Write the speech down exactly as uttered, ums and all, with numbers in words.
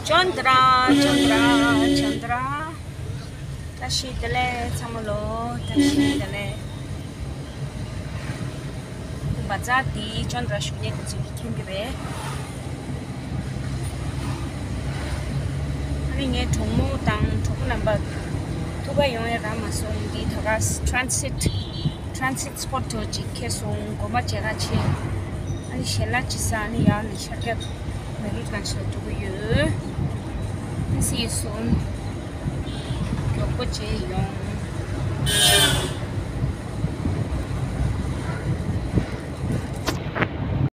ཅོན་ཏྲ་ཅོན་ཏྲ་ཅོན་ཏྲ། བཀྲ་ཤིས་བདེ་ལེགས་ཚང་མ་ལོ། བཀྲ་ཤིས་བདེ་ལེགས། བ་ཛར་འདི་ཅོན་ཏྲ་ཞུ་མཁན་དེ་ཚོས་མཁྱེན་གྱི་རེད། ཨ་ནི་ངའི་གྲོགས་མོ་དང་གྲོགས་པོ་རྣམ་པ་ཐུག་ག་ཡོང་ཡ་རག་མ་སོང་། འདི་ད་ག་transit transit spot དུ་ཅིག་ཁེལ་སོང་། དགོངས་པ་བཞེས་ག་ཆེ། ཨ་ནི་ཞལ་ལག་ཅིག་ཟ། ཨ་ནི་ཡར་ནས་ཤར་རྒྱག་མེ་རུ་གང་ཞིག་ལ་འགྲོ་གི་ཡོད། See you soon. མགྱོགས་པོ་བྱས་ཡོང་།